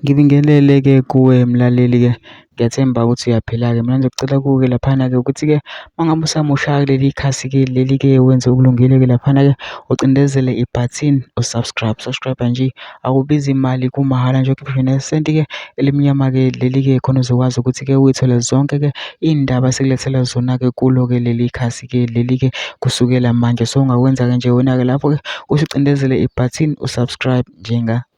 Ngibingelele-ke kuwe mlaleli-ke, ngiyathemba ukuthi uyaphila-ke. Mina ngizokucela kuwe laphana-ke ukuthi-ke uma ngabe usamusha leli khasi-ke leli-ke wenze okulungile-ke laphana-ke ucindezele ibhathini subscribe nje, akubizi imali, kumahhala nje, ukhiphe nesenti-ke elimnyama-ke leli-ke khona uzokwazi ukuthi-ke uy'thole zonke-ke iy'ndaba esikulethela zona-ke kulo-ke leli khasi-ke leli-ke kusukela manje. So ungakwenza-ke nje wena-ke lapho-ke usicindezele ibhathini usubscribe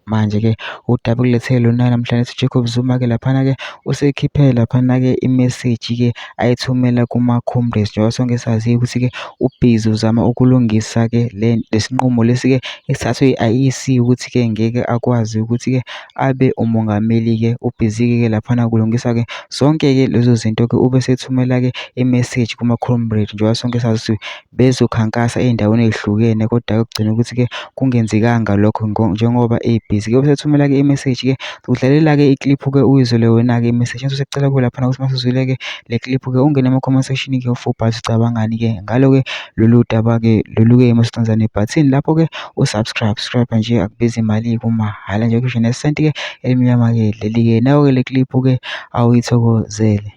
manje-ke udaba kulethele lona namhlanje uJacob Zuma-ke laphana-ke usekhiphe laphana-ke imeseji-ke ayithumela Kuma Comrades. Njengoba sonke sazi ukuthi-ke ubhizi uzama ukulungisa-ke lesinqumo lesi-ke esithathwe i-IEC ukuthi-ke ngeke akwazi ukuthi-ke abe umongameli-ke. Ubhizi-ke laphana kulungisa-ke zonke-ke lezo zinto-ke ube sethumela-ke imeseji kuma-comrade. Njengoba sonke sazi ukuthi bezokhankasa ey'ndaweni ey'hlukene, kodwa-ke kugcina ukuthi-ke kungenzekanga lokho njengoba ebhizi-ke ubesethumela-ke imeseji-ke udlalela-ke ikliphu-ke uyizwele wena-ke imeseji. Usecela kuwe laphana ukuthi masuzwile-ke le kliphu-ke ungene ema-comment section-ke ufubhale ucabangani-ke ngalo-ke lolu daba-ke lolu-ke masucenza nebhathini lapho-ke usubscribe nje, akubizi imali, kumahhala nje, kusho nesenti-ke elimnyama-ke leli-ke. Nayo-ke le kliphu-ke awuyithokozele.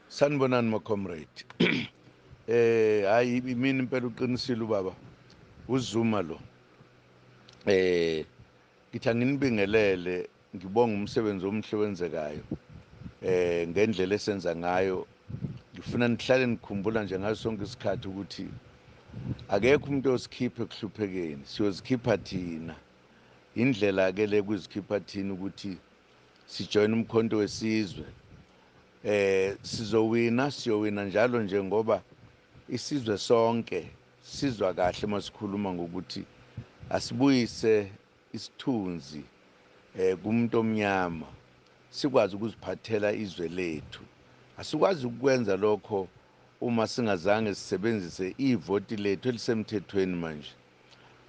Sanibonani ma-comrade. Hayi mina impela uqinisile ubaba uZuma lo. Ngithi anginibingelele, ngibonga umsebenzi omuhle wenzekayo ngendlela esenza ngayo. Ngifuna nihlale nikhumbula nje ngaso sonke isikhathi ukuthi akekho umuntu osikhiphe kuhluphekeni, siyozikhipha thina. Indlela-ke le kuzikhipha thina ukuthi sijoyine umkhonto wesizwe. Siyowina njalo nje ngoba isizwe sonke sizwa kahle masikhuluma ngokuthi asibuyise isithunzi kumuntu omnyama, sikwazi ukuziphathela izwe lethu. Asikwazi ukwenza lokho uma singazange sisebenzise ivoti lethu elisemthethweni manje.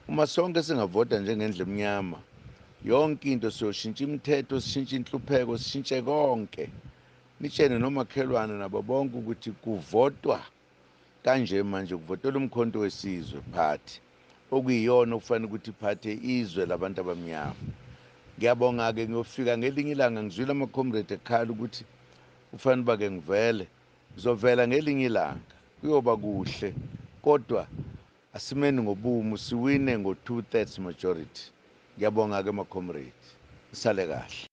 Uma sonke singavota njengendle emnyama, yonke into siyoshintsha imithetho, sishintshe inhlupheko, sishintshe konke. Nitshene nomakhelwane nabo bonke ukuthi kuvotwa kanje manje, kuvotelwa umkhonto wesizwe phathi, okuyiyona okufanele ukuthi iphathe izwe labantu abamnyama. Ngiyabonga-ke, ngiyofika ngelinye ilanga ngizwile ama-comrade ekhala ukuthi kufanele uba-ke ngivele. Ngizovela ngelinye ilanga, kuyoba kuhle, kodwa asimeni ngobumu, siwine ngo-2/3 majority. Ngiyabonga-ke ma-comrade, isale kahle.